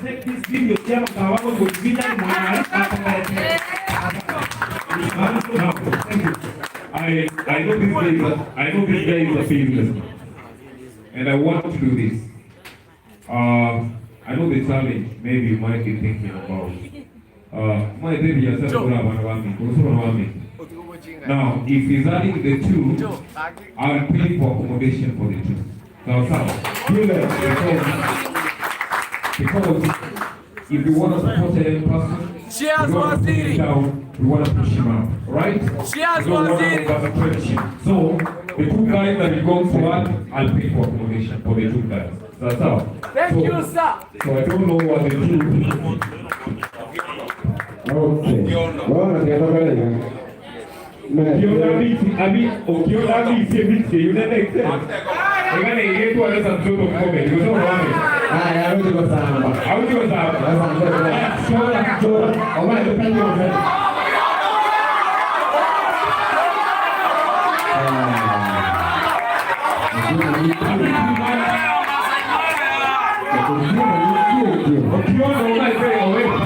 take this video chiabanto aba bagotubinya mwanyare bakomeretere. Now, Thank you. I, I know this guy is a, I know this guy is a businessman, and I want to do this. I know the challenge maybe you might be thinking about. Omanyete ebiasara tore abana baminto, gose abana baminto. Now, if he's adding the two, I'll pay for accommodation for the two. Sawa sawa. Because, because if you want to support a young person, Cheers, we want to push him Waziri. down, we want to push him up, right? Cheers, We don't want Waziri. to overstretch him. So, the two guys that will go forward, I'll pay for accommodation for the two guys. Sawa sawa. Thank So, you, sir. So I don't know what the two. Okay. Bono tiga tokore iga. Ukiona miti, ami, ukiona miti, miti, you never exist. Egane igetwa lesa mtoto mkome, ndio sababu wame. Aya, arudi kwa samba. Auti kwa sababu. Chora, chora. Omar, tupende mzee. Ukiona unaifanya wewe.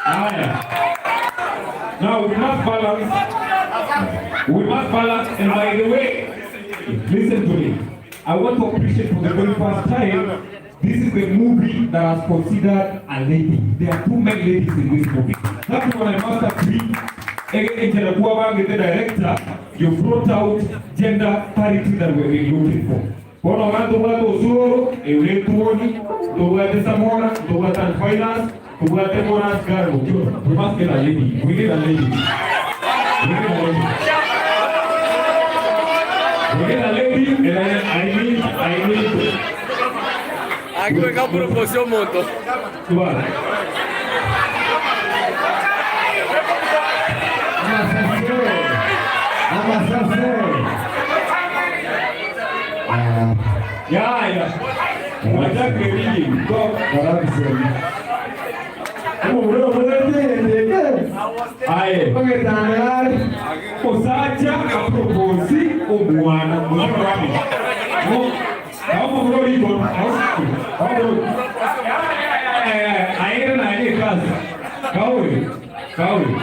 Haya. Now we must balance. We must balance. And by the way, listen to me. I want to appreciate for the very first time, this is the movie that has considered a lady. There are too many ladies in this movie. That's what I must agree. Again, the director, you brought out gender parity that we've been looking for. Bono ng'ato tobwate Osoro, eure Tuoni, tobwate Samora, tobwate Finance, tobwate Monas Garo. We must get a lady. We need a lady. We need a lady. We need a lady, and I need. Akiweka promotion moto. Tuba. Amasase. Yeah. Mwatake ligi. Go. Aye. Osacha aproposi omwana mwana wami. Mo naomba mroli iko. Aende na yeye kazi. Kauri. Kauri.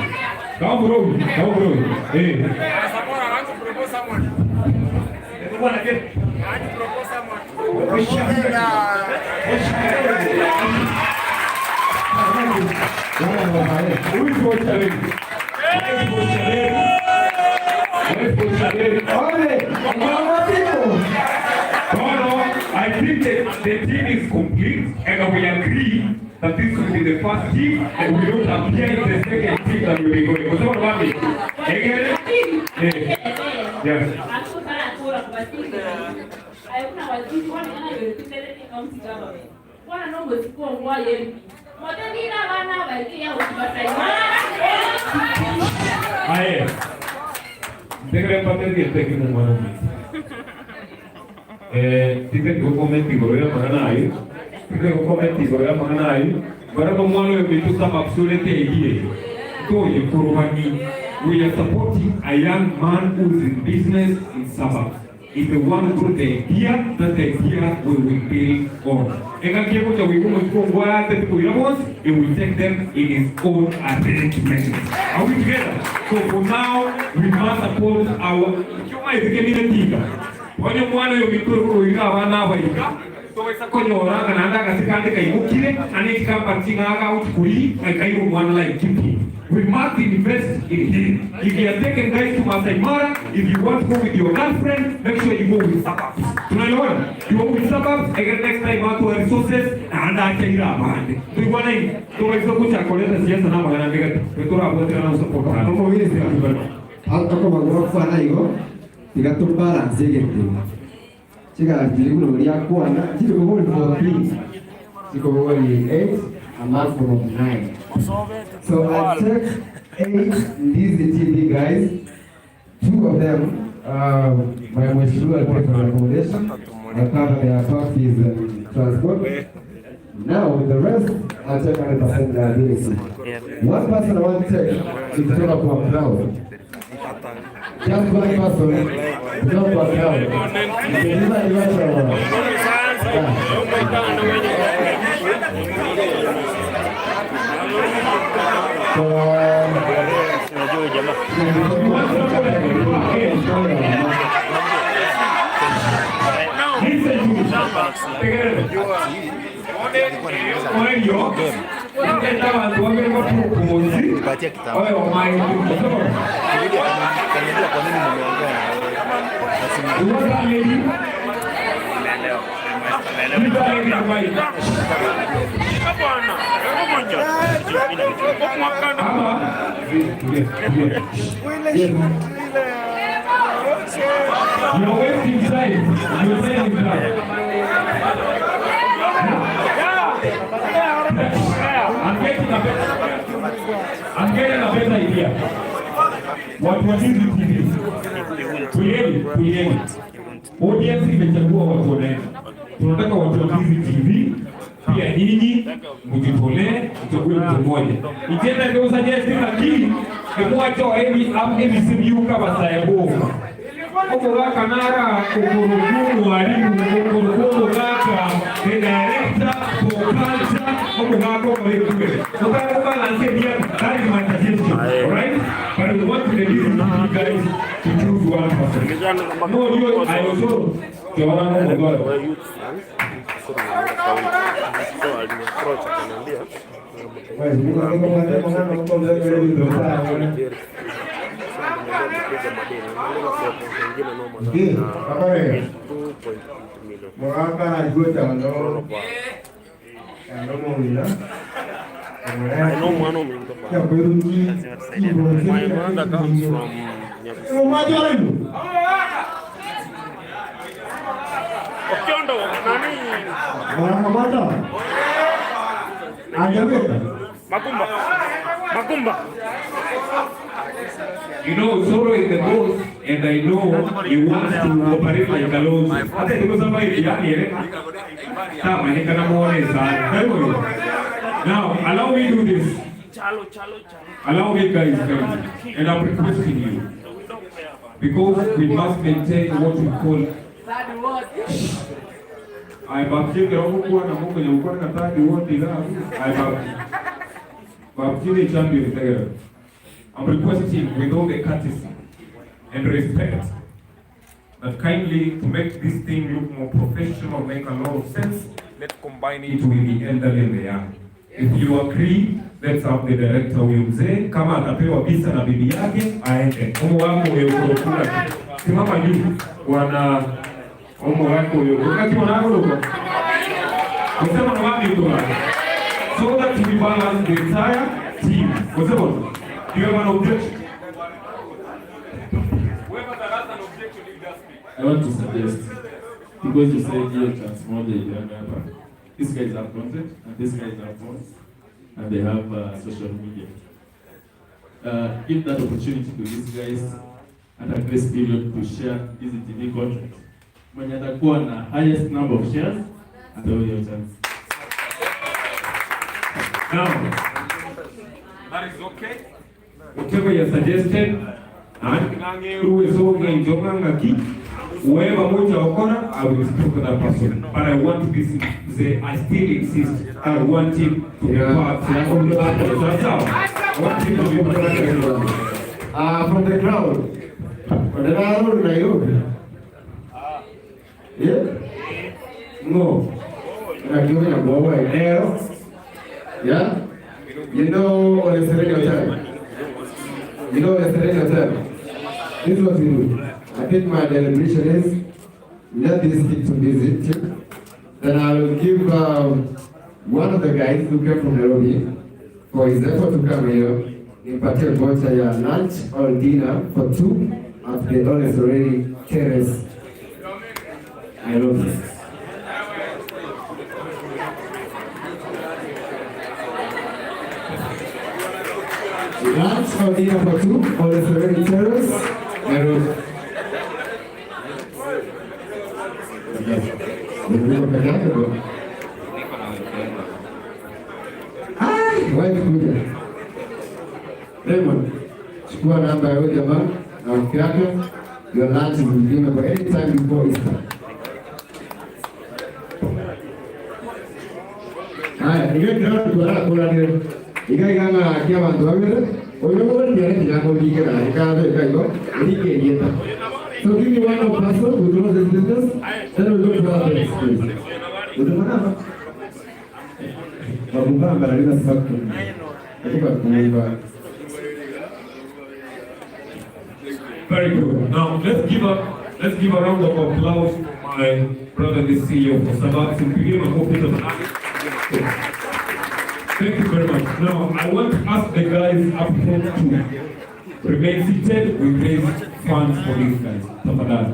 Kauri. Kauri. Eh. Bwana ke. Huyu kocha wetu. Kocha wetu. Kocha wetu. No, no, I think the team is complete and we agree that this will be the first team and we don't appear in the second team that will be going. Kwa sababu wapi? Egere? Eh. Yes. Aye. Ndekere mpate diete ki mwana mimi. Eh, tite ko comment igoro ya magana ayi. Tite ko comment igoro ya magana ayi. Bara ko mwana we bitu sama absolute egie. To ye kurubani. We are supporting a young man who is in business in suburbs. If the one who brought the idea, that idea we will build on. Eka kieko cha wiku mchukua ngwate tukuiramos, he will take them in his own arrangement. Are we together? So for now, we must support our chuma izike mine tika. Onye mwana yo mitoro kuiga abana abaika. Towesa konyora kana gasikande kaimukire ane kikamba chingaga utkuri kairo mwana like kipi. We must invest in him. If you are taking guys to Masai Mara, if you want to go with your girlfriend, make sure you go with suburbs. Tunaelewana? You go with suburbs, again next time watu wa resources na anda acha ila amande. Tuiwana hii. Tunaweza kucha koleta siasa na magana mbega. Tutora abote na support. Omogeresi akomagoro igo tiga tu balance egete chigachiri kuno ria kwana chiri kobori 14 chikobori 8 a maximum of 9. So I take 8 Ndizi TV guys, 2 of them, my mheshimiwa will pay for accommodation, I cover their park fees and transport. Now with the rest, I'll take 100% liability. One person I want to take is kutoka kwa crowd. Just one person. Kutoka kwa crowd. Niba niba Listen to me. Oelio, nenda bantu babere batukunzi oyo Kaniambia kwa nini nimeongea na wewe. You're wasting time. You're saying that. I'm getting a better, I'm getting a better idea. Watu wa Ndizi TV. Tulieni, tulieni. Audience imechagua watu wanaenda. Tunataka watu wa Ndizi TV pia nyinyi mjitolee, mchague mtu mmoja. Ikienda ndio suggest lakini emwacho ebi am ebisibyuka basaebo. Omugaka nara okurugumu walimu okurugumu gaka the director for culture omugaka omurekure. So balance here, that is my suggestion. All right? But we want the Ndizi TV guys to choose one person. No, you I also Kiwana Mugoro. My mother comes from Okiondo, nani? Makumba. Makumba. You know, Zoro is the boss, and I know he wants to operate like Alonso. Hata niko sema hivi yani eh. Sawa, nikanamuone sana. Kwa hivyo, Now, allow me do this. Chalo, chalo, chalo. Allow me guys, guys, and I'm requesting you because we must maintain what we call I baptize na Mungu nyakuwa na tadi wote ila I baptize champion there. I'm requesting with all the courtesy and respect that kindly to make this thing look more professional, make a lot of sense, let's combine it with the elderly and the young. If you agree, let's have the director huyu mzee kama atapewa visa na bibi yake aende. Umo wako huyo kurokura. Simama juu wana umo wako huyo. Wakati wanako huko. Kusema na wapi huko? So that we balance the entire team. Kusema, do you have an objection? Whoever that has an objection, you just speak. I want to suggest, because you said hiyo chance moja ilienda hapa. These guys have content and these guys have phones and they have social media. Give that opportunity to these guys at a grace period to share hizi TV content. Mwenye atakuwa na highest number of shares atapewa hiyo chance. Now, that is okay. Whatever you suggested, and whoever moja okora, I will speak to that person. But I want this, say, I still insist, I want him to be part of the Sawa. I want him to be part of the From the crowd. Wanarudi Nairobi. Yeah? No. Nakiona na bwawa eneo. Yeah? You know Ole Sereni Hotel? You know Ole Sereni Hotel? This is what we do. I think my deliberation is let this stick to this team. Then I will give one of the guys who came from Nairobi for his effort to come here, nimpatie voucher ya lunch or dinner for two at the Ole Sereni Terrace, Nairobi. Lunch or dinner for two, Ole Sereni Terrace, Nairobi. Nilikuwa peke yake bro. Ai, wewe kuja. Raymond, chukua namba ya huyo jamaa na mke yake. Your lunch is redeemable anytime before Easter. Aya, iga ekero twarakoranire, iga iga ng'aki abanto babere, oyo ogotiana tiga ngorikera ekabe iga igo, erike erieta. So give me one more person who knows this business, then we go to other things, please. Utamanaba? Bakugamba nali basatu. Ate bakumva. Very good. Now let's give a let's give a round of applause to my brother the CEO for Sabah. Simpigie makofi tafadhali. Thank you very much. Now I want to ask the guys up front to remain seated. We raise funds for these guys. Tafadhali.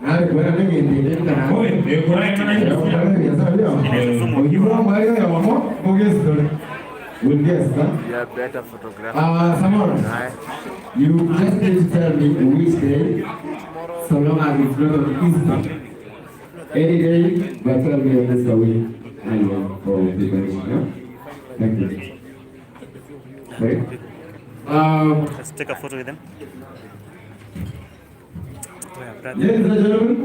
Nawe bwana mimi ndiye ndana. Oye, eh, kuna We'll guess, huh? Yeah, better photographer. Samora, you just need to tell me which day, so long as it's not on Easter. Any day, but tell me on this week annual for the donation. Yeah? Thank you. Okay. Let's take a photo with them. Yeah, brother. Ladies and gentlemen,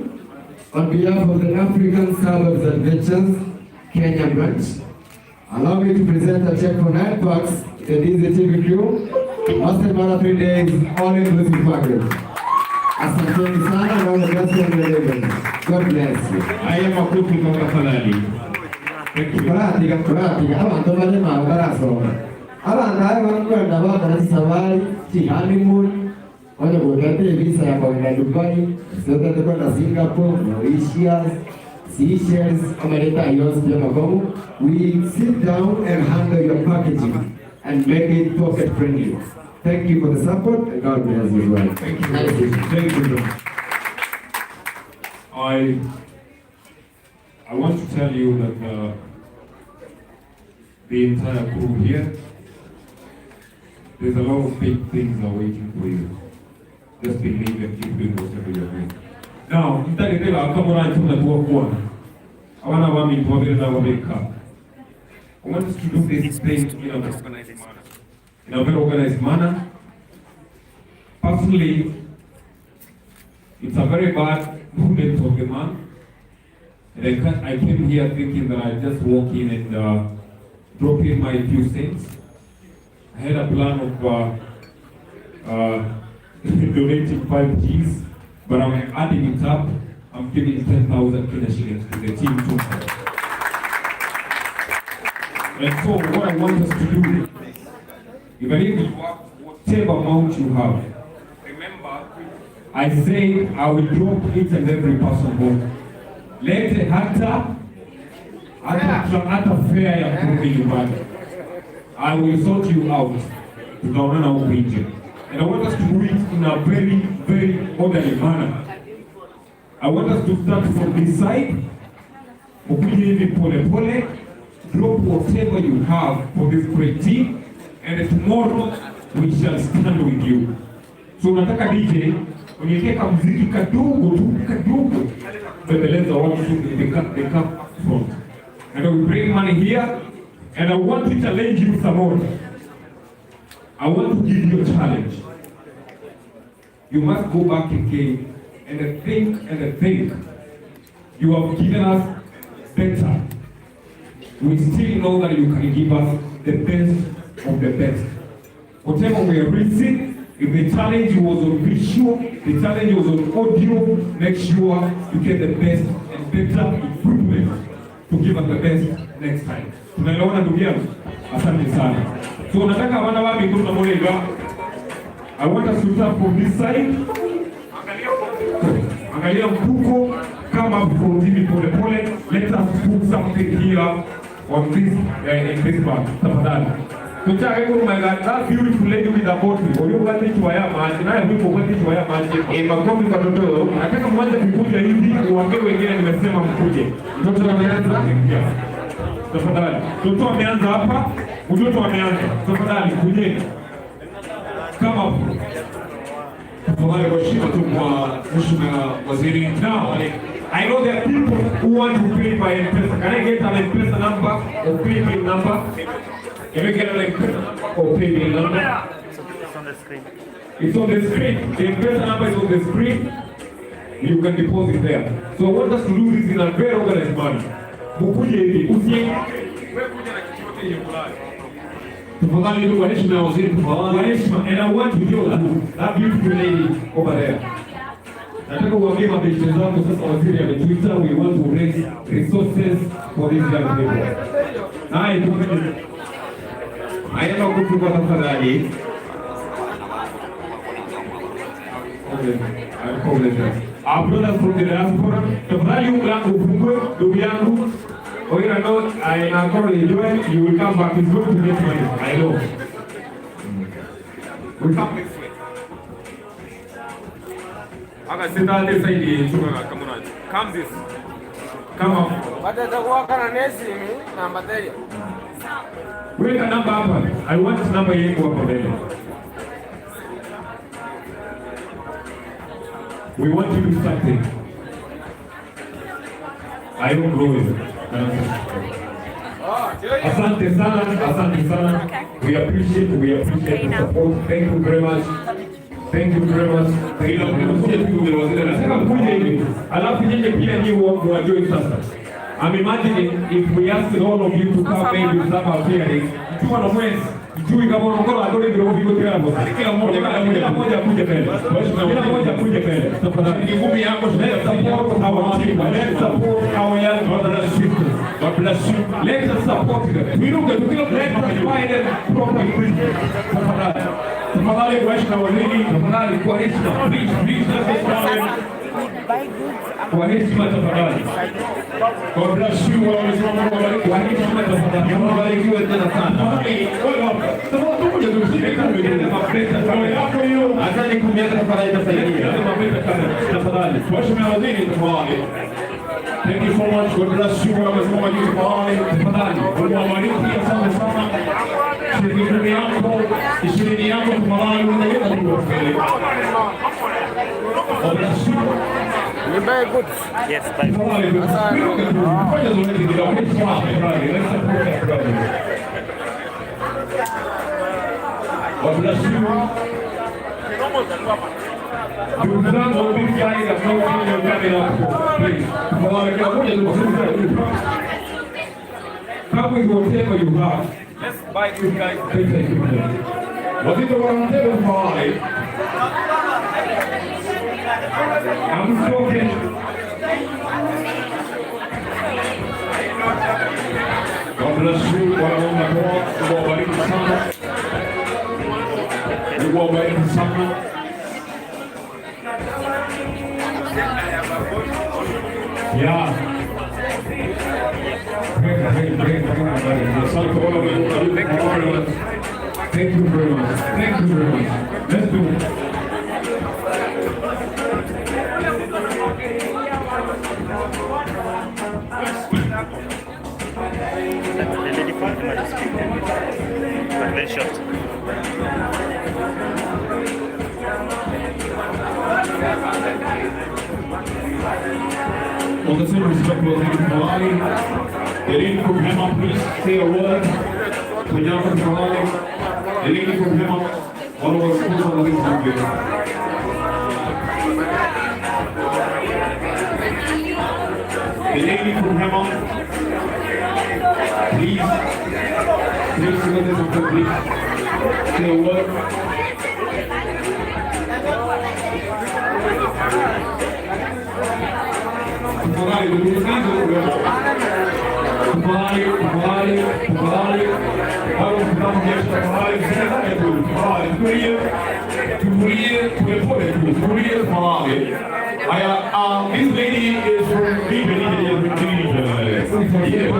on behalf of the African Suburbs Adventures Kenya branch, allow me to present a check for 9 packs, the DZTV crew, Maasai Mara 3 days, all-inclusive package. Asanteni sana na all the best on your endeavors. God bless you. Haya makofi kwa tafadhali. Thank you. Kuratiga kuratiga abantu barema barasoma abantu aba bakwenda bakora safari ki honeymoon wale botate visa ya kwenda Dubai sote kwenda Singapore Mauritius Seychelles amaleta yose by'amakomo. We sit down and handle your packaging and make it pocket friendly. Thank you for the support and God bless you as well. Thank you. Thank you. Thank you very much. I want to tell you that the entire crew here, there's a lot of big things are waiting for you. Just believe and keep doing whatever you're doing. Now, ntagetela akamura ntuna tuwa kuwana. Abana bami tuwabere na wabeka. I want us to do this thing in a organized manner. In a very organized manner. Personally, it's a very bad moment of the month. And I came here thinking that I'd just walk in and drop in my few cents. I had a plan of donating 5 Gs, but I'm adding it up. I'm giving 10,000 Kenya shillings to the team tomorrow. And so what I want us to do, even if you have whatever amount you have, remember, I say I will drop each and every person home. Lete hata hata hata fare ya kurudi nyumbani. I will sort you out. Tutaonana huku nje. And I want us to do it in a very, very orderly manner. I want us to start from this side. Ukuje hivi pole pole. Drop whatever you have for this great team. And tomorrow we shall stand with you. So nataka DJ uniwekee kamuziki kadogo tu kadogo, bembeleza watu tu, they come up front. And I will bring money here, and I want to challenge you some more. I want to give you a challenge. You must go back again and think and think. You have given us better. We still know that you can give us the best of the best. Whatever we are raising, if the challenge was on visual, the challenge was on audio, make sure you get the best and better improvement to give us the best next time. Tunaelewana ndugu yangu? Asante sana. So nataka wana wa mikono na molega. I want us to start from this side. Angalia mfuko kama from hivi pole pole. Let us put something here on this in this bag. Tafadhali. Tuchake kwa my God, that beautiful lady with the bottle. Oyo wati chwaya maji naye yuko wati chwaya maji. Eh, makofi kwa toto. Nataka mwanze kukuja hivi uambie wengine nimesema mkuje. Mtoto ameanza. Yeah. Tafadhali. Mtoto ameanza hapa. Mtoto ameanza. Tafadhali kujeni. Kama Tafadhali kwa heshima tu kwa Mheshimiwa Waziri. Now, I know there are people who want to pay by M-Pesa. Can I get an M-Pesa number or pay bill number? Can we get an M-Pesa number or pay bill number? It's on the screen. It's on the screen. The M-Pesa number is on the screen. You can deposit there. So I want us to do this in a very organized manner. Mukuje hivi, usiingie. Wewe kuja na kitu yote yenye uko nayo. Tafadhali ndugu heshima ya waziri Kwa tafadhali. heshima, and I want you to that beautiful lady over there. Nataka uambie mabeshte zangu sasa, waziri ametuita, we want to raise resources for these young people. Haya, tufanye. Haya makofi kwa tafadhali. Okay, I'll call later. Our brothers from the diaspora, tafadhali huu mlango ufungwe, ndugu yangu. Oira no, I am going to join, you will come back, it's going to get money, I know. We come this way. Aka sita this side chunga kama Come this. Come up. Batatakuwakana nesimi namba teria. Weka namba hapa. I want namba yangu hapa mbele. We want to do something. I don't grow it. Asante sana, asante sana. We appreciate the support. Thank you very much. Thank you very much. Thank you very much. Nataka mkuje hivi. Alafu nyinyi pia ni wa join sasa. I'm imagining if we ask all of you to come maybe some appearing. Mtu ana mwezi. Mtu kama unaona adore ndio vigo tena boss. Kila mmoja akuje mbele. Kila mmoja akuje mbele. Tafadhali Ngumi yako Let's support our team. Let's support our young brothers and sisters. God bless you. Let us support them. Tuinuke tukila Let us buy them proper equipment. Tafadhali. Tafadhali kwa heshima waziri. Tafadhali kwa heshima. Please, please let's get started. Kwa heshima tafadhali. God bless you. Wa Mwenyezi Mungu awabariki. Kwa heshima tafadhali. Mbarikiwe tena sana. Tafadhali, wewe hapa. Tafadhali tukuje tumshike kama yako hiyo. Asante kumiaka tafadhali itasaidia. Tafadhali. Mheshimiwa Waziri tafadhali. Thank you so much. God bless you. Mwenyezi Mungu awabariki tafadhali. Tafadhali. Mungu awabariki. Asante sana. Shilingi 10 yako, 20 yako tafadhali unaweka tu mbele. God bless you. Ni buy goods. Yes, bye. Tafadhali. Fanya zoezi kidogo. Tafadhali. Let's support that brother. God bless you. Ndugu zangu, these guys have not seen your coming up. Please. Tafadhali kila mmoja tu. Come with whatever you have. Let's buy these guys. Better equipment. Wazito wanataka tafadhali. I'm talking. God bless you. Bwana Mungu atoa. Mungu awabariki sana. Mungu awabariki sana. Yeah. Great, great, great, great, great. Asante Bwana Mungu. Thank you very much. Thank you very much. Thank you very much. Let's do it. The lady from Hema to speak, eh? But very short. On the same respect, Waziri tafadhali. The lady from Hema, please say a word. Kunyako tafadhali. The lady from Hema, one of our sponsors of this movie. The lady from Hema, please, please, please, say a word. Tafadhali ndugu zangu, tafadhali, tafadhali, tafadhali, bado mkutano kesho, tafadhali msinyamaze tu, tafadhali tulie, tulie, polepole tu, tulie tafadhali. Haya, this lady is from Yeah.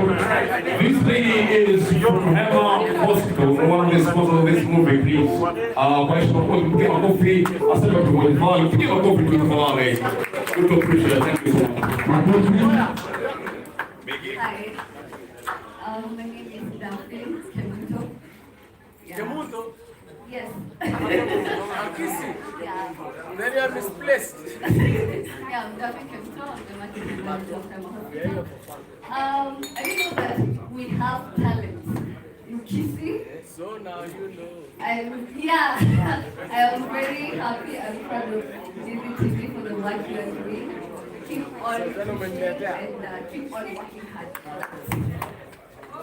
This lady is from Hema Hospital, one of the sponsors of this movie, please. Kwa heshima kubwa tupige makofi, asante kwa tafadhali, tupige makofi tu tafadhali. We appreciate it. Thank you so much. Hi. My name is Daphne Kemunto. Yeah. Kemunto? Yes. Akisi. Yeah. Then you are misplaced. Yeah, I'm Daphne Kemunto. I'm the marketing manager of Hema Hospital. I didn't know that we have talent in Kisii. So now you know. I'm, yeah, I am very happy and proud of DVTV for the work you are doing. Keep on pushing and keep on working hard for that.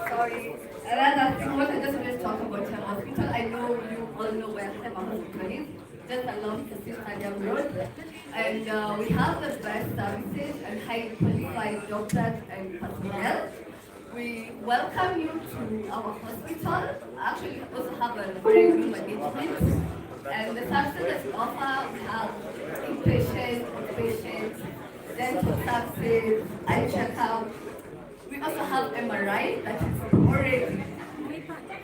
Sorry. Another thing, what I just wanted to talk about Hema Hospital. I know you all know where Hema Hospital is, just along the Stadium Road. And we have the best services and highly qualified doctors and personnel. We welcome you to our hospital. Actually, we also have a very good management. And the services that we offer, we have inpatient, outpatient, dental services, eye checkup. We also have MRI that is already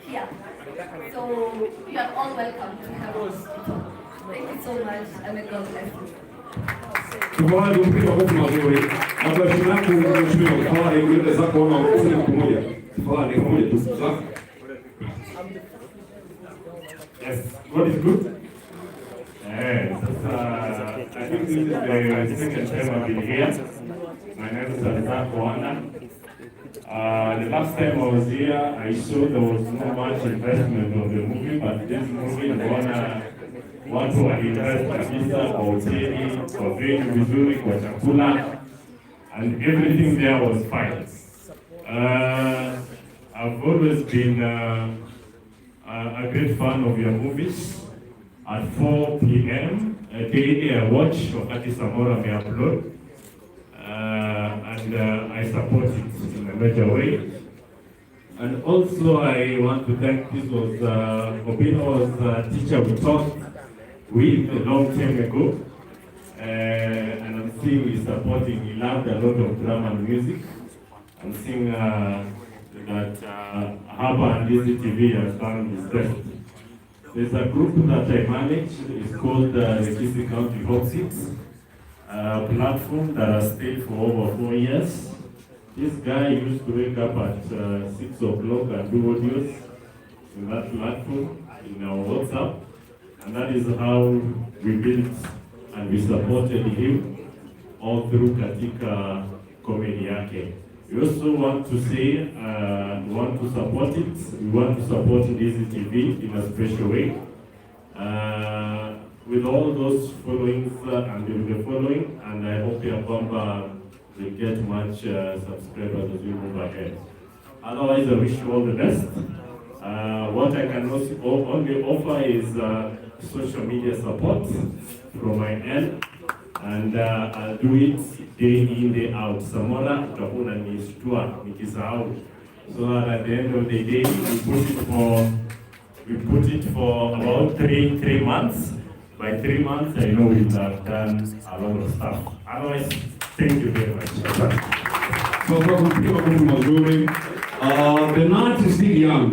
here. So you are all welcome to Hema Hospital. Thank you so much, and may God bless you. Tafadhali tumpigie makofi mazuri. Na kwa heshima yako mheshimiwa, tafadhali uende zako ama useme kitu kimoja. Tafadhali dakika moja tu. Zako. Yes, God is good. Eh, sasa I think this is the second time I've been here. My name is Isaac Oana. The last time I was here, I saw there was no much investment on the movie, but this movie nimeona watu waliinvest kabisa kwa hoteli, kwa venue vizuri, kwa chakula, and everything there was fine. I've always been a great fan of your movies. At 4 p.m. Daily I watch wakati Samora ameupload and I support it in a major way. And also I want to thank, this was, Obina was a teacher we taught with a long time ago. And I'm seeing he's supporting, he loved a lot of drama and music. I'm seeing that Haba and Ndizi TV has done his best. There's a group that I manage, it's called the Kisii County Hot Seats, a platform that has stayed for over 4 years. This guy used to wake up at 6 o'clock and do audios in that platform, in our WhatsApp, and that is how we built and we supported him all through katika comedy yake. We also want to say, we want to support it. We want to support Ndizi TV in a special way. With all those followings and with the following, and I hope ya kwamba we'll get much subscribers as we move ahead. Otherwise, I wish you all the best. What I can also only offer is social media support from my end, and I'll do it day in, day out. Samora, utakuwa unanishtua nikisahau, so that at the end of the day we put it for about 3 months. By 3 months, I know we'll have done a lot of stuff. Otherwise, thank you very much. So kwa kupiga makofi mazuri. The night is still young,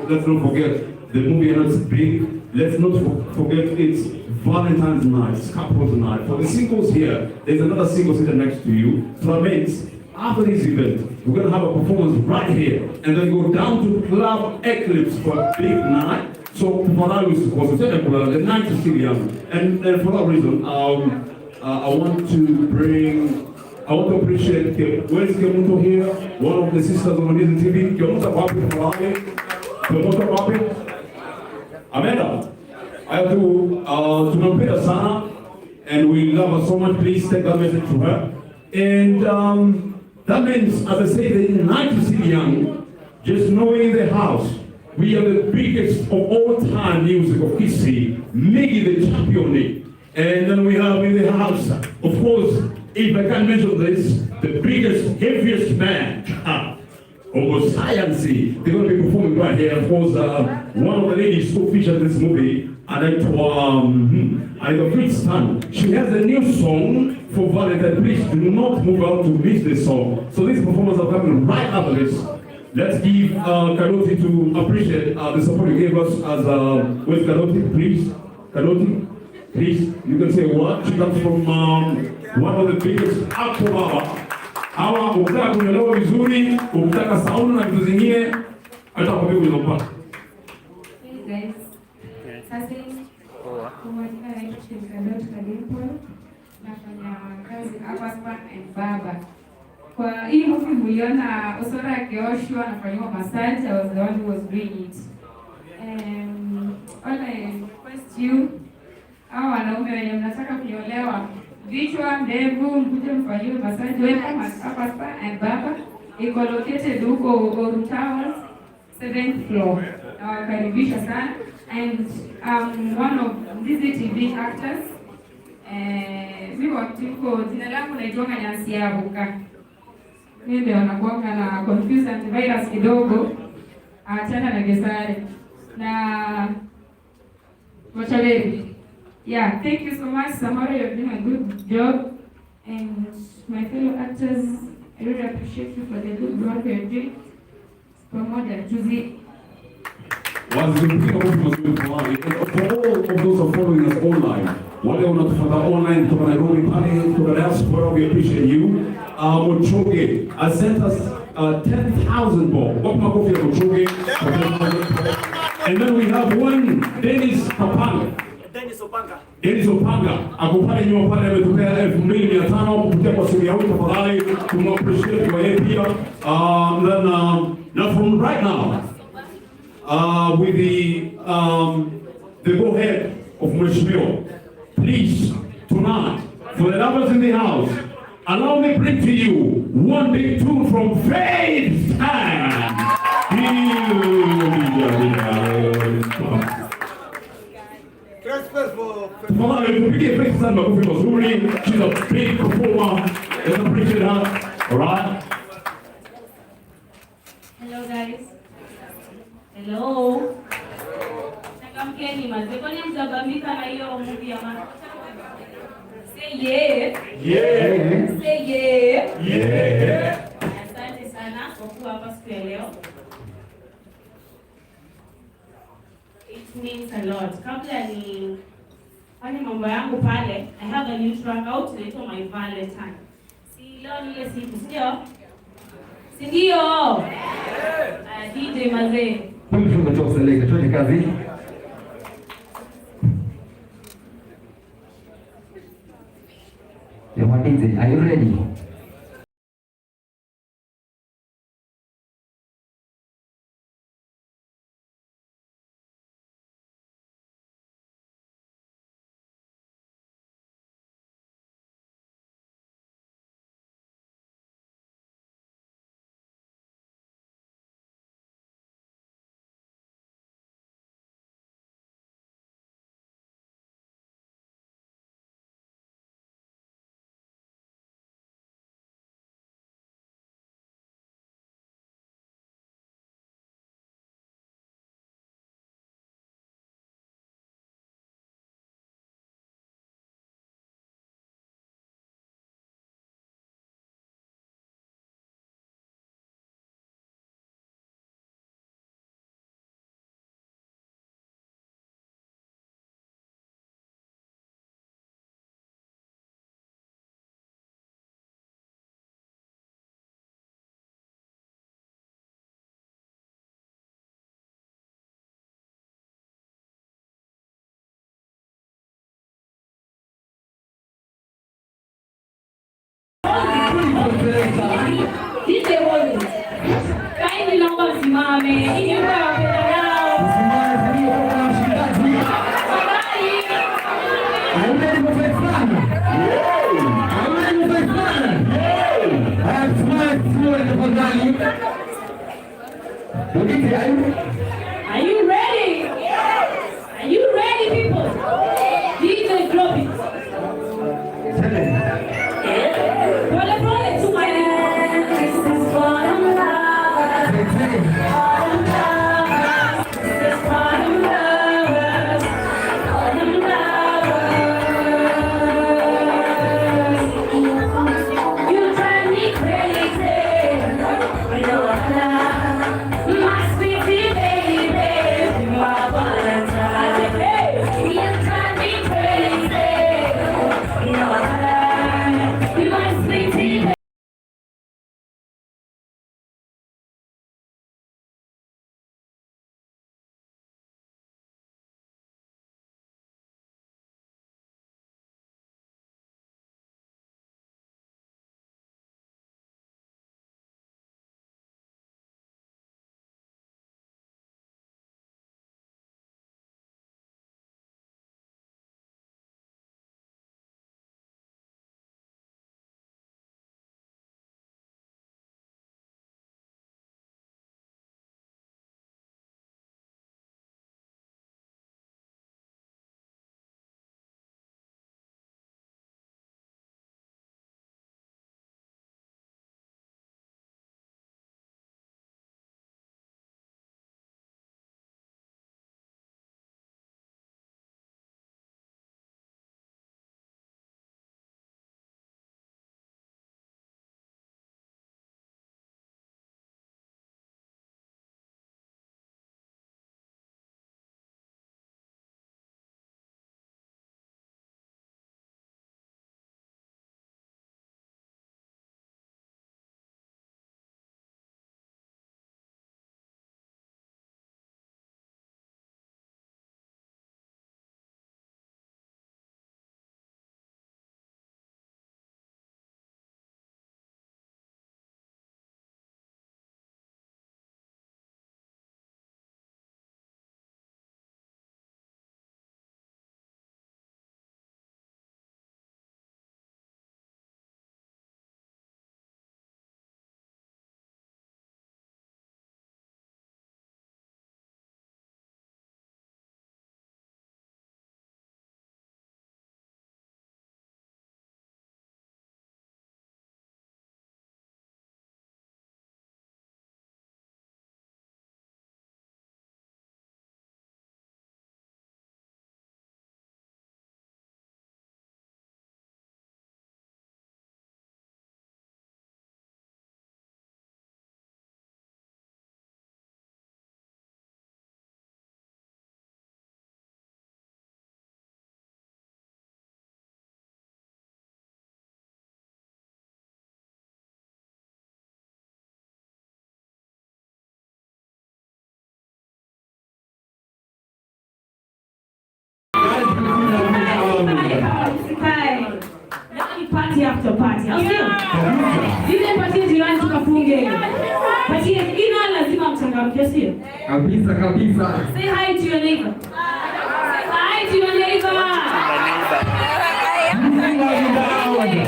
let's not forget the movie is big. Let's not forget it's Valentine's night, couples night. For the singles here, there's another single sitting next to you. So that means after this event, we're gonna have a performance right here and then go down to Club Eclipse for a big night. So for that reason, the night is still young. And for that reason, I want to appreciate, where is Kemunto here? One of the sisters on Ndizi TV. Kemunto wapi tafadhali? Kemunto wapi? Amenda. I do, tunampenda sana and we love her so much. Please take that message to her. And that means, as I say, the night is still young. Just knowing in the house, we are the biggest of all time music of Kisii, Miggy the champion. And then we have in the house, of course, if I can mention this, the biggest, heaviest man, Homo Science. They're going to be performing right here. Of course, one of the ladies who featured this movie, anaitwa Fritz Tan. She has a new song for Valentine. Please do not move out to miss this song. So these performers are coming right after this. Let's give Kadoti to appreciate the support you gave us as, where's Kadoti, please? Kadoti, please, you can say what? She comes from one of the biggest Akpo Baba. Hawa ukitaka kunyolewa vizuri, ukitaka sauna na vitu zingine, hata kwambia unampata. Hey guys. Sasa kwa majina naitwa Shemkadot Kadimple. Nafanya kazi hapa Spa and Barber. Kwa hii movie mliona Osora akioshwa anafanyiwa massage, I was the one who was doing it. All I request you, hao wanaume wenye mnataka kunyolewa, Vichwa, ndevu, mkuje mfanyiwe massage. Welcome at Aqua Spa and Barber. Iko located huko Oru Towers, 7th floor. Nawakaribisha sana and one of Ndizi TV actors. Mi wakati huko jina langu naitwanga Nancy Abuka. Mimi ndio nakuanga na confuse antivirus kidogo. Achana na Gesare na Machaveri. Yeah, thank you so much, Samara. You're doing a good job. And my fellow actors, I really appreciate you for the good work you're doing. Pamoja, tuzi. Waziri makofi mazuri tafadhali. And for all of those who are following us online, wale wanatufuata online kutoka Nairobi pale kutoka diaspora, we appreciate you. Muchoge has sent us 10,000 bob. Wapi makofi ya Muchoge? For 10,000. And then we have one Dennis Kapanga. Dennis Opanga. Dennis Opanga ako pale nyuma pale ametupea 2500 kupitia kwa simu yao, tafadhali tumappreciate kwa yeye pia. Then now from right now with the go ahead of Mheshimiwa, please tonight for the lovers in the house, allow me bring to you one big tune from Faith and Tafadhali tupige Faith sana makofi mazuri. She's a big performer. Let's appreciate her. All right. Hello guys. Hello. Changamkeni mazee. Kwani mtabambika na hiyo movie ya ma? Say yeah. Yeah. Say yeah. Yeah. Asante sana kwa kuwa hapa siku ya leo. It means a lot. Kabla ni fanye mambo yangu pale, I have a new track out inaitwa My Valentine. Si leo ni ile siku, si ndio? Si ndio? DJ mazee. Mfungo cha useleke, twende kazi. Yo, DJ, are you ready? DJ hold it. Kindly naomba msimame. Hii nyumba ya wapendanao. Tafadhali. Are you ready for Faith Fun? Are you ready for Faith Fun? Haya, simama, simama tafadhali. DJ, are you Are you ready? Are you ready, people? DJ, drop it. Pole pole tu mwalimu. This is for them lovers. For them lovers. This is for them lovers. For them lovers. You drive me crazy. No other. My sweetie baby. party, au sio? DJ patie jirani tukafunge. Patie ina lazima mchangamke, sio? Kabisa kabisa. Say hi to your neighbor. Say hi to your neighbor.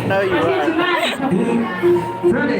Now you Patie are. jirani tukafunge. Twende.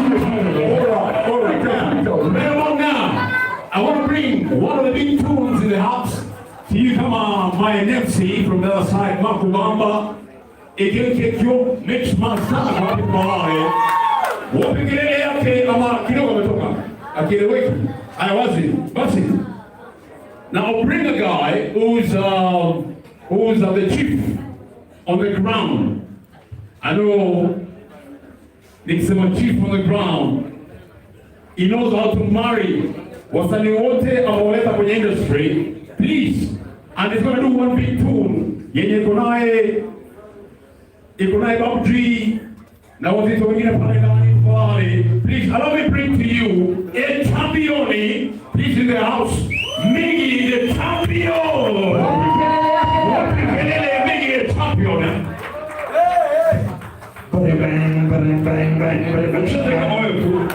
All right, Very well now. I want to bring one of the big tunes in the house to you. Come on, my MC from the other side, Makubamba. Ikekekyo Mitch Masana kwa wapi kwa wale. Wapi kelele yake ama kidogo ametoka. Akieleweki. Haya wazi. Basi. Now I'll bring a guy who's the chief on the ground. I know nikisema chief on the ground, he knows how to marry wasanii wote amewaleta kwenye industry. Please, and he's gonna do one big tune yenye iko naye Babu G na wazito wengine pale ndani pale. Please allow me bring to you a champion, please, in the house, Miggy the champion. Wapi kelele ya Miggy the champion? Kama wewe tu.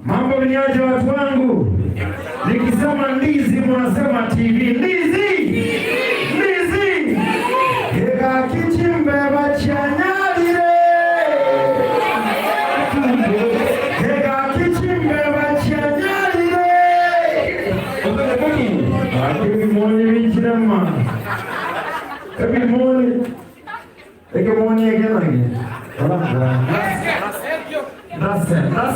Mambo ni aje watu wangu? Nikisema ndizi mnasema TV. Ndizi! Ndizi! Ega kichimbe bachanyalire. Ega kichimbe bachanyalire. Every morning bichirama. Every morning. Every morning again again. That's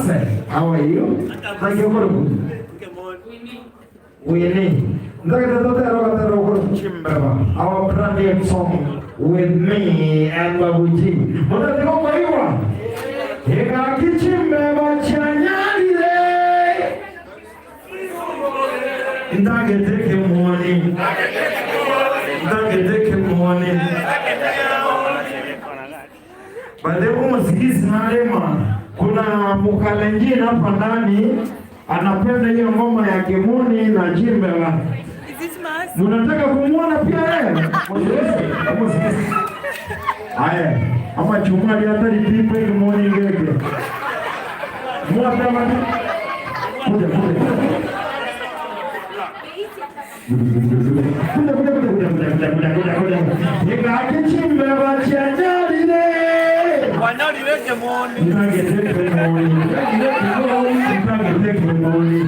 it. How are you? Thank you for Winnie. Our brand new song. With me and Babu G. Motati gokoigwa? Egaki chimbeba chianyarire. Ntagete kemoni. Ntagete kemoni. Baadaye umusikizi nalema kuna mukalenjin hapa ndani anapenda hiyo ngoma ya Kimuni na Jimbela. Munataka kumuona pia yeye? Umusikizi. Haya, ama chumali hata lipipe Kimuni ngeke. Mwata mati. Kuja kuja. Kuja kuja kuja kuja kuja kuja kuja kuja. Ngake chimbeba chanyalire. Wanyalire Kimoni. Ntagete Kimoni. Ntagete Kimoni.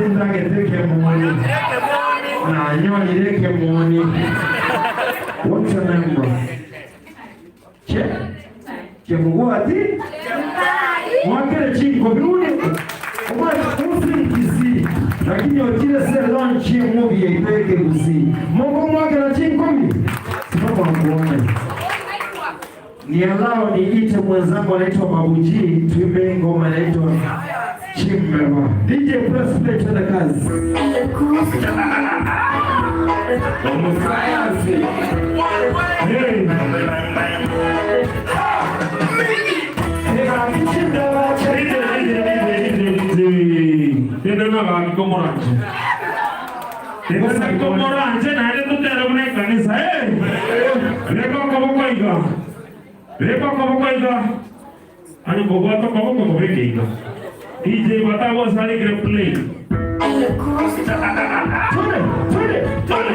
Ntagete Kimoni. Nanyolire Kimoni. What's your name, bro? Che? Chemugwati? Mwakere chinko birune. Omwana usinkisi. Lakini otire se launch movie iteke gusi. Mungu mwakere chinko bi. Simama kuone. Ni allow niite mwenzangu anaitwa Babu G, tuimbe ngoma inaitwa Chimbewa. DJ press play, twende kazi. Omusayansi. Hey. Komoranje. Naende tutere mune kanisa. Hey. Reka koboko iga. Reka koboko iga. Ani koboko koboko kobeke iga. DJ batabo sari gre play. Twende, twende, twende.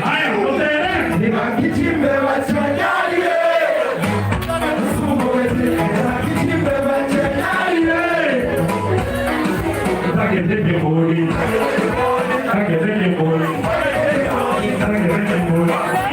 Haya, tutere. Kichimbewa chanyalire. Kichimbewa chanyalire. Tagete moli. Tagete moli. Tagete moli. Tagete moli.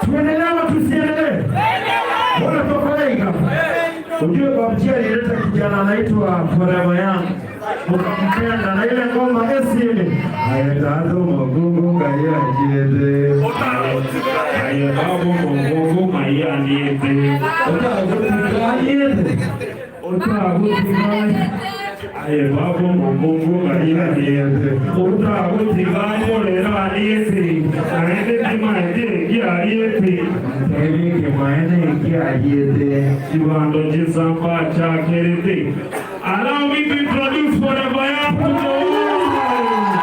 Tuendelee ama tusiendelee? Bora tuokoleka. Ujue Babu G alileta kijana anaitwa Mkampenda na ile ngoma esini. Ayetatu mokungu kayachiyete. Ayetatu mokungu kayachiyete. Otagutikayete. Otagutikayete. Ayetatu mokungu kayachiyete. Otagutikayolera aliyete. Aende kimaende kialiyete. Aende kimaende kialiyete. Chibando chisamba chakerete. Allow me to introduce Forever Young to the world.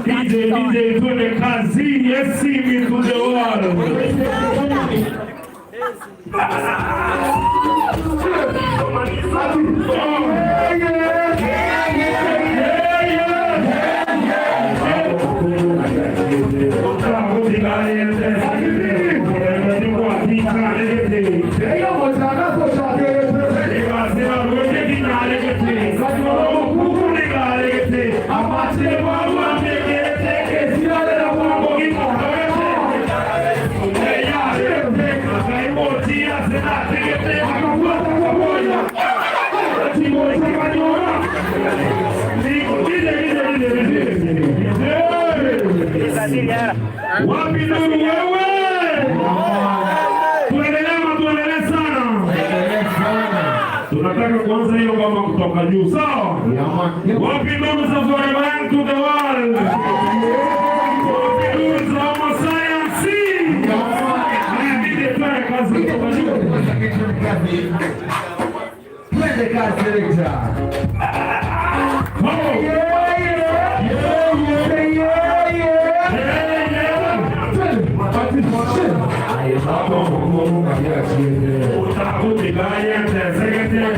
DJ, DJ, twende kazi, yes, see me to the world. Wapi nuru wewe? Tuendelee ama tuendelee sana? Tunataka kuanza hiyo ngoma kutoka juu, sawa? Wapi nuru za Forever Young to the world? Wapi nuru za Homo Science? Haya, DJ, twende kazi kutoka juu. Twende kazi Victor. Thank you.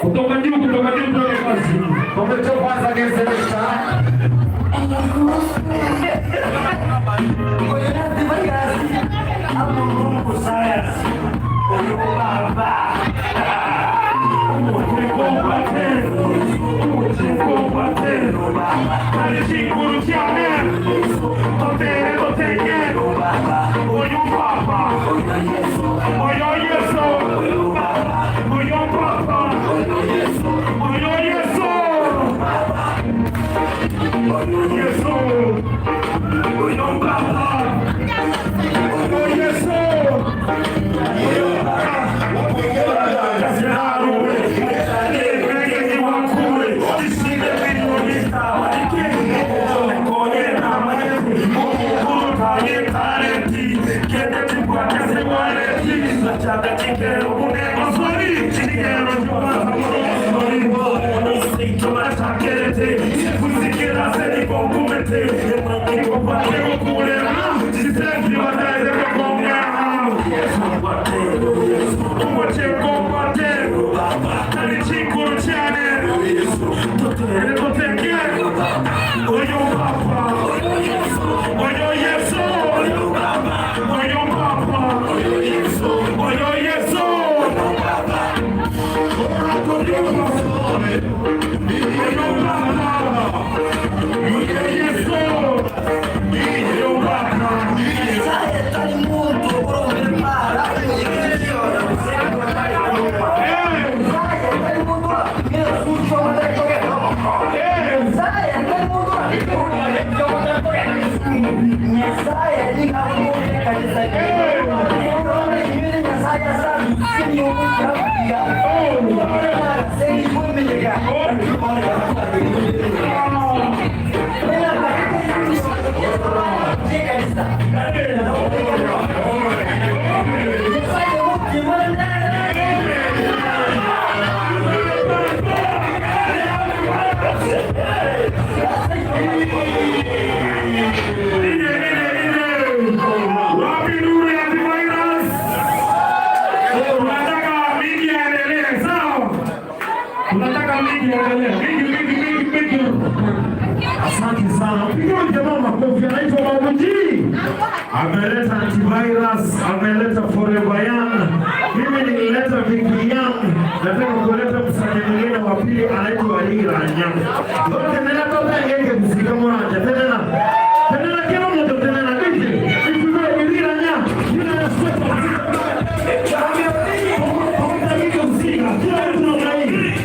Kutoka juu, kutoka juu, kutoka kazi. Asante sana. Pigieni jamaa makofi. Anaitwa Babuji. Ameleta antivirus, ameleta Forever Young. Mimi nilileta Vicky Young. Nataka kuleta msanii mwingine wa pili anaitwa Lira Young. Zote nena toka ngenge msika mwananja. Tena tena kila mtu tena na DJ. Ifike Lira Young. Lira na sweater. Kila mtu namna hii.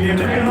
Thank you,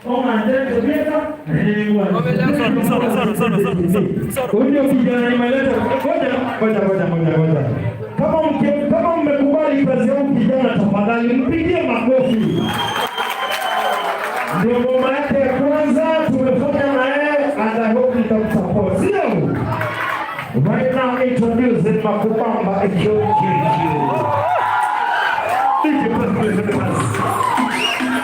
Ong'ancherete bweka, naende ningwanchete. Huyu ndio kijana nimeleta. Ngoja, ngoja, ngoja, ngoja, ngoja. Kama mke, kama mmekubali kazi ya huyu kijana tafadhali mpigie makofi. Ndio ngoma yake ya kwanza tumefanya na yeye and I hope mtamsupport. Sio? Right now introducing Makubamba Ekyo. DJ press, press, press.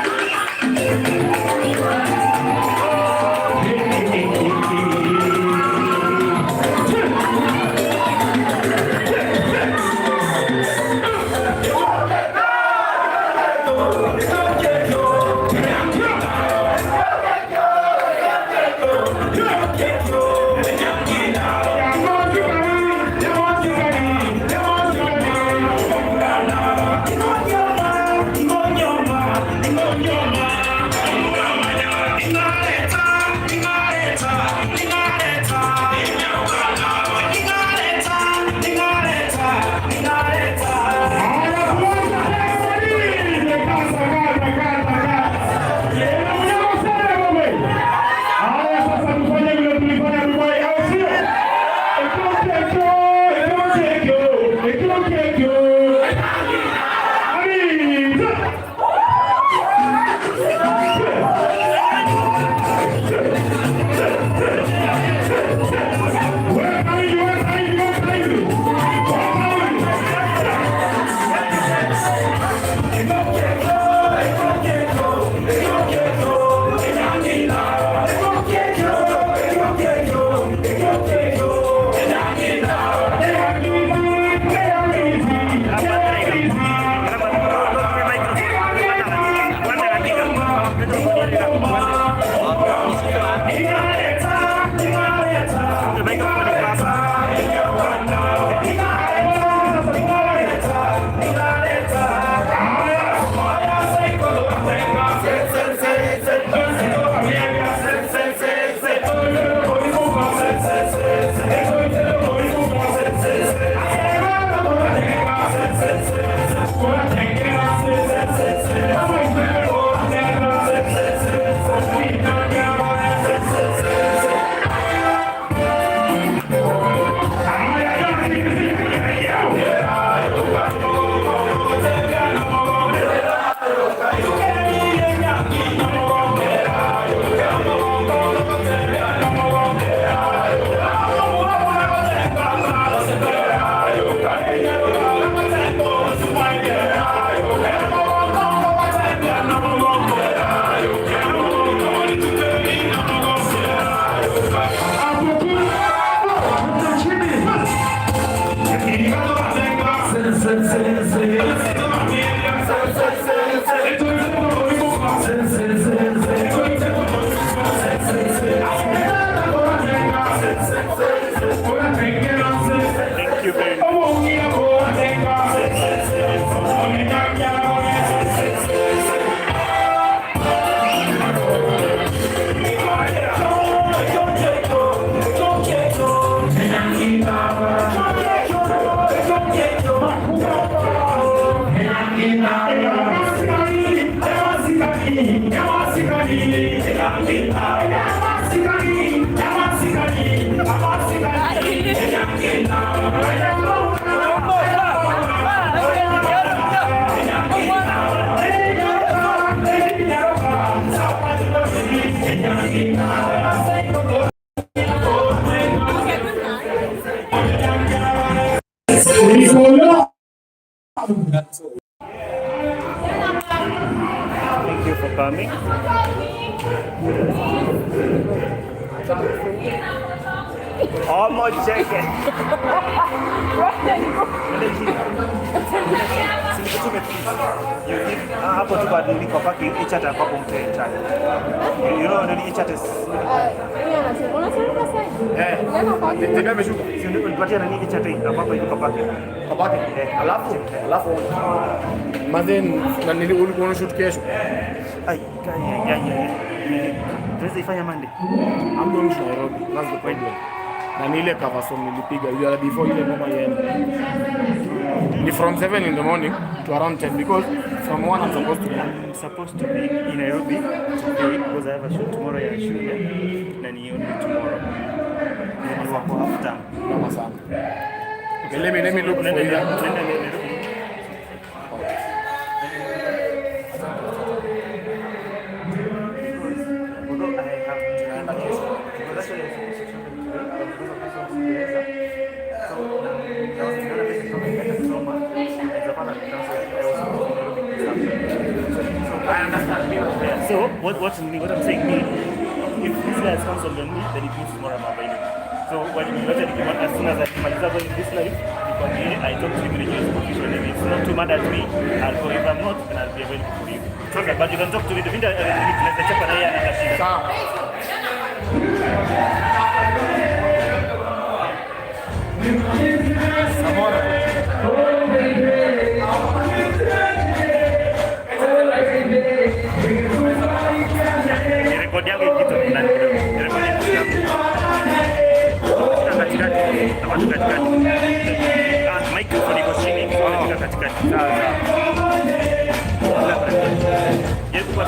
Haya, sasa tufanye vile tulifanya Dubai, au sio? Ekyo, ekyo, ekyo, ekyo, ekyo. Ari, Weka hivi, weka hivi, weka hivi. Weka hivi. Thank you very much. Thank you for coming. Almost check it. Hapo tu kwa nini kwa paki chat hapo mpe chat. You know nini chat is Eh. Tembea ameshuka. Si ndio unipatie na nini chat hii hapo hivi kwa paki. Kwa paki. Alafu alafu Maze na nili ulikuwa unashoot kesho. Ai, ai, ai, ai. Tunaweza ifanya Monday. I'm going to Nairobi. That's the problem. Na ni ile cover song nilipiga ile before ile ngoma iende. Ni from 7 in the morning to around 10 because from From 1 I'm supposed to be, I'm supposed to be in Nairobi today because I have a shoot tomorrow ya shule na ni only tomorrow. Then ni wako half term. Noma sana. Okay, let me look for you. Nenda Nairobi. Although I have because actually I was supposed to travel today, but because of this one sikuweza. So, naona message kama imeenda kusoma, naweza pata cancel. I was supposed to be Nairobi this afternoon. So I understand. Yeah. So what I'm saying ni if this guy has cancelled on me, then it means tomorrow I'm available. So what as soon as I nimaliza going this live, nikwambie I talk to him in his position. If he's not too mad at me, I'll go. If I'm not, then I'll be available for you. Okay, but you can talk to me. Davinda, tunaweza chapa na yeye ana shida. Rekodi yangu kitu ndani kidogo. Rekodi yangu. Shika katikati. Hapa tu katikati. Ah, microphone iko chini. Shika katikati. Sawa sawa. Jaribu kwa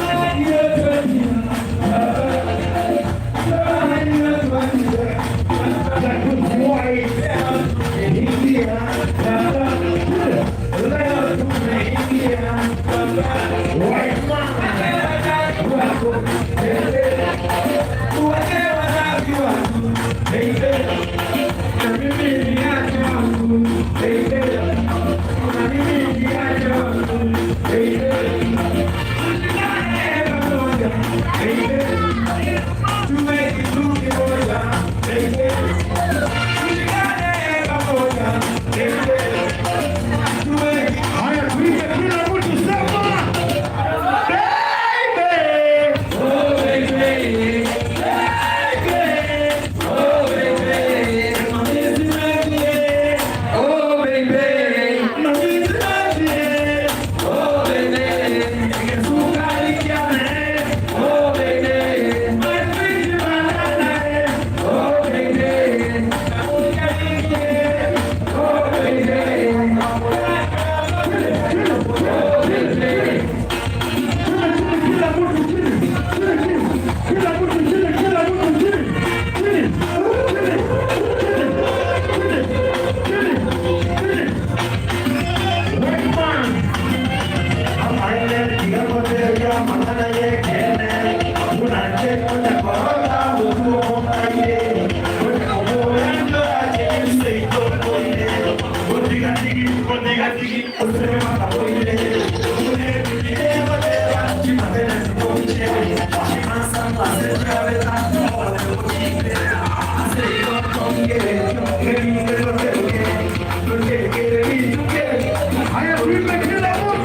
Haya, tuimbe kila mtu sema. Baby. Oh baby. Oh baby. Oh Haya, tuimbe kila mtu.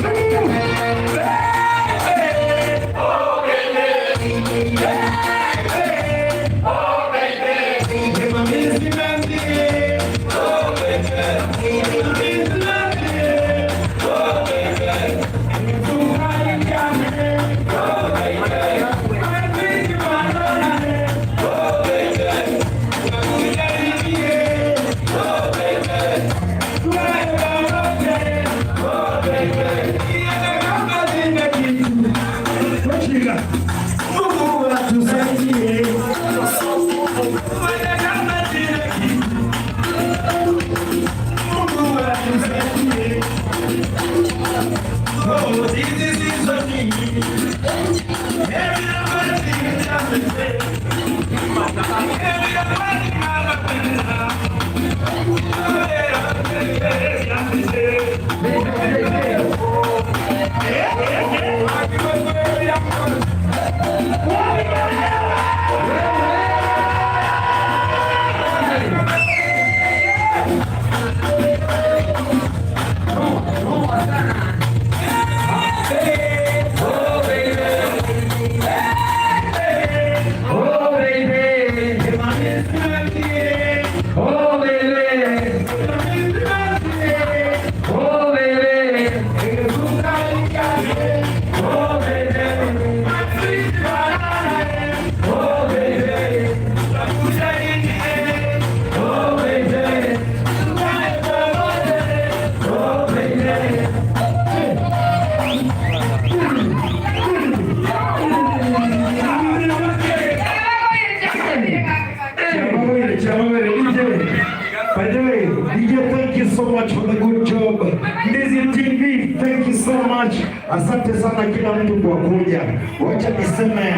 Asante sana kila mtu kwa kuja. Wacha niseme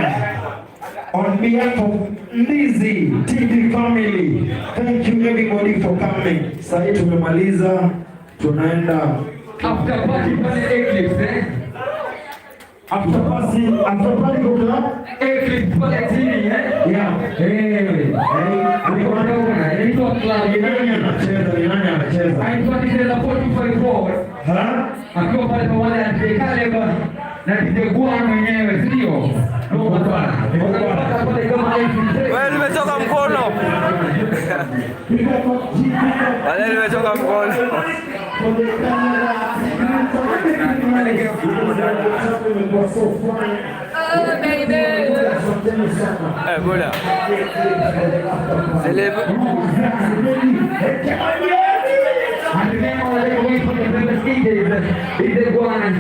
on behalf of Ndizi TV family, thank you everybody for coming. Sasa hii tumemaliza, tunaenda after party pale Eclipse eh? After party, after party kwa club? Eclipse pale chini eh? Yeah. Eh. Inaitwa club. Ni nani anacheza? Ni nani anacheza? Anaitwa DJ La 454. Ha? Akiwa pale pamoja na DJ Caleb na DJ Gwan mwenyewe, si ndio? Noma sana. Wanapata pale kama Eclipse. Wewe nimetoka mkono. Wale nimetoka mkono. Oh, baby. Eh, bora. Zile And remember, all the way from the previous DJs, DJ Gwan,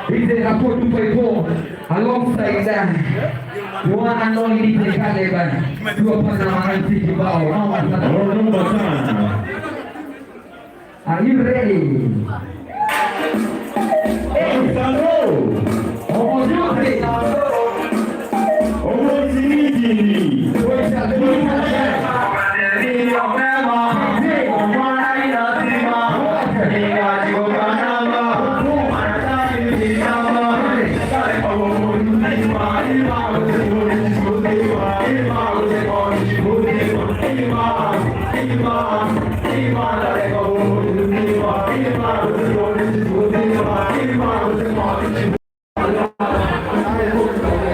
DJ Rapo 254, alongside the one and only DJ Caleb, tuwa pana maranti kibao. Noma sana. Noma sana. Are you ready? Hey, hello. Omojuzi. Omoziniji.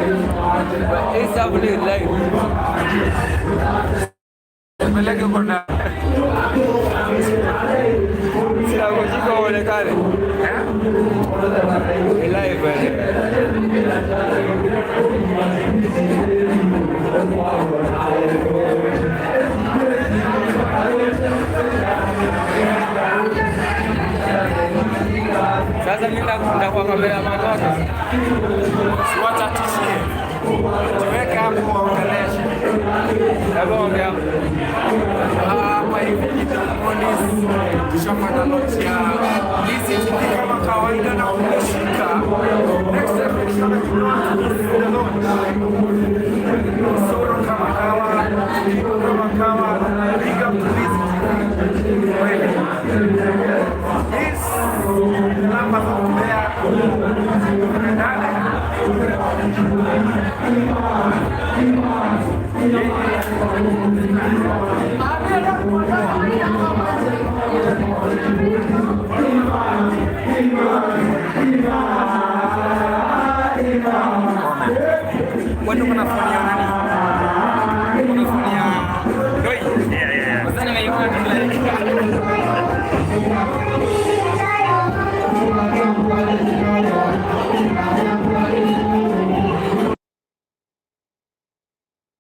It's happening live. Peleke kona. Sina kushika uonekane. Ni live bwana. Sasa mimi ndakuwa kameraman wako. Siwatatishie, jiweke hapo waongeleshe. Hebu ongea. Hapa hivi Kidamoni tushafanya launch ya Lizzy TV kama kawaida na umeshika. Next time tukishana kilaunch, the launch. Soro kama kawa, Kiko kama kawa, big up to Lizzy TV. Kweli. This numbers out there. Nane.